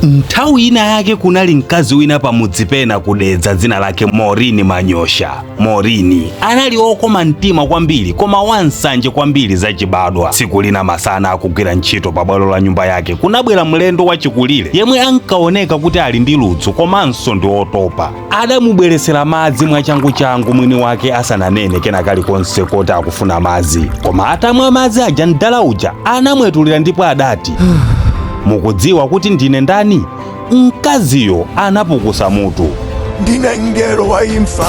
Nthawi ina yake kunali mkazi wina pamudzi pena kudedza dzina lake Morini Manyosha. Morini anali okoma mtima kwambiri koma wansanje kwambiri zachibadwa. Tsiku lina masana akugwira ntchito pabwalo la nyumba yake kunabwera mlendo wachikulire yemwe ankaoneka kuti ali ndi ludzu komanso ndi otopa. Adamubweresera madzi mwachanguchangu mwini wake asananene kena kalikonse koti akufuna madzi. Koma atamwa madzi aja mdala uja anamwetulira ndipo adati, mukudziwa kuti ndine ndani? Mkaziyo anapukusa mutu. Ndine mngelo wa imfa.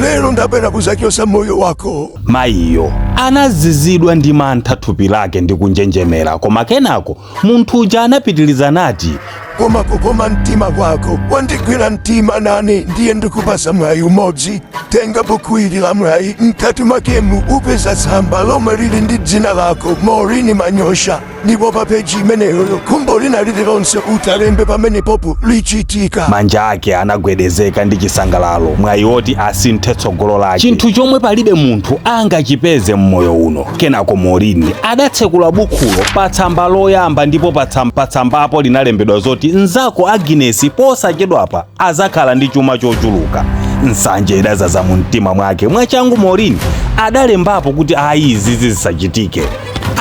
Lero ndabwera kuzachosa moyo wako. Mayiyo anazizidwa ndi mantha thupi lake ndi kunjenjemera, koma kenako munthu uja anapitiliza nati, Koma kukoma mtima kwako wandigwira mtima nane, ndiye ndikupasa mwayi umodzi. Tenga buku ili la mwayi, mkati mwakemu upeza tsamba lomwe lili ndi dzina lako Morini Manyosha, ndipo pa peji imeneyoyo khumbo lina lililonse utalembe pamenepopo lichitika. Manja ake anagwedezeka ndi chisangalalo, mwayi woti asinthe tsogolo lake, chinthu chomwe palibe munthu angachipeze m'moyo uno. Kenako Morini adatsekula bukhulo pa tsamba loyamba ndipo patsambapo linalembedwa zoti mnzako Agnes posachedwapa azakhala ndi chuma chochuluka. Nsanje idazaza mu mtima mwake. Mwachangu Morini adalembapo kuti ayi, izizi zisachitike,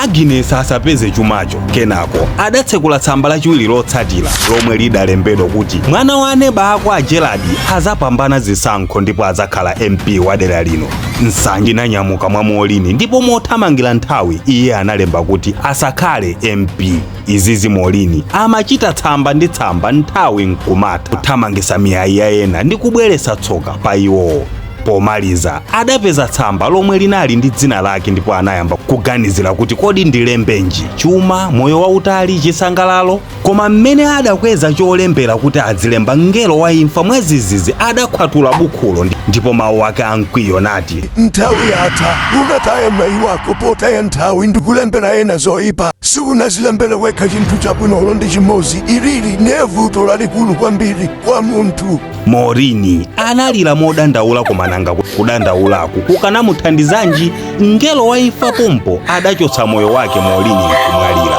Agnes asapeze chumacho. Kenako adatsekula tsamba lachiwiri lotsatira lomwe lidalembedwa kuti mwana wa aneba ako a Gerald azapambana zisankho ndipo azakhala MP wa dera lino. Nsanje inanyamuka mwa Morini ndipo mothamangira nthawi iye analemba kuti asakhale MP. Izizi Morini amachita tsamba ndi tsamba, nthawi nkumatha, kuthamangisa miyayi ya ena ndi kubweretsa tsoka pa iwowo. Pomaliza adapeza tsamba lomwe linali ndi dzina lake ndipo anayamba kuganizira kuti kodi ndilembenji? Chuma, moyo wautali, chisangalalo? Koma mmene adakweza cholembera kuti adzilemba, mngelo wa imfa mwazizizi adakhwatula bukhulo ndipo mawu ake amkwiyo nati, Nthawi yatha, unataya mwayi wako potaya nthawi ndikulembera ena zoyipa. Siunazilembere wekha chinthu chabwinolo ndi chimodzi. Ilili ndiye vuto lalikulu kwambiri kwa munthu. Morini analira modandaula, koma nanga kudandaulaku kukanamuthandizanji? Mngelo wa imfa pompo adachotsa moyo wake, Morini nkumwalira.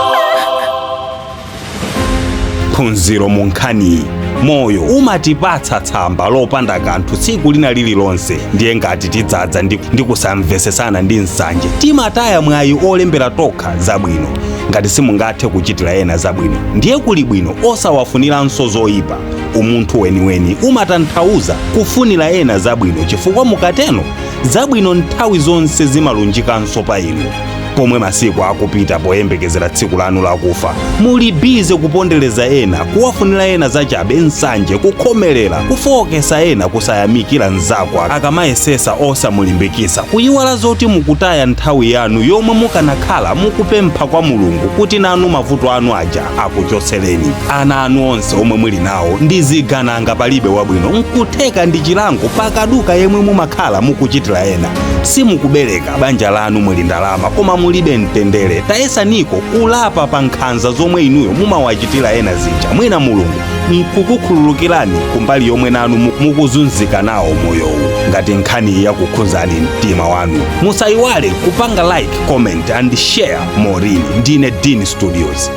Phunziro mu nkhaniyi: moyo umatipatsa tsamba lopanda kanthu tsiku lina lililonse, ndiye ngati tidzadza ndi kusamvesesana ndi nsanje, timataya mwayi olembera tokha zabwino. Ngati simungathe kuchitira ena zabwino, ndiye kuli bwino osawafuniranso zoyipa. Umunthu weniweni umatanthauza kufunira ena zabwino, chifukwa mukatero zabwino nthawi zonse zimalunjikanso pa inu. Pomwe masiku akupita poyembekezera tsiku lanu lakufa, muli bize kupondereza ena, kuwafunira ena zachabe, nsanje, kukhomerera, kufowokesa ena, kusayamikira mnzako akamayesesa osamulimbikisa, kuyiwala zoti mukutaya nthawi yanu yomwe mukanakhala mukupempha kwa Mulungu kuti nanu mavuto anu aja akuchotsereni. Ana anu onse omwe muli nawo ndi zigananga, palibe wabwino. Nkutheka ndi chilango pakaduka yemwe mumakhala mukuchitira ena. Simukubereka, banja lanu muli ndalama koma mulibe mtendere. Tayesaniko kulapa pa nkhanza zomwe inuyo mumawachitira ena zija, mwina Mulungu nkukukhululukirani kumbali yomwe nanu mukuzunzika nawo moyowu. Ngati nkhani yakukhuzani mtima wanu, musayiwale kupanga like, comment and share. Morini, ndine Dean Studios.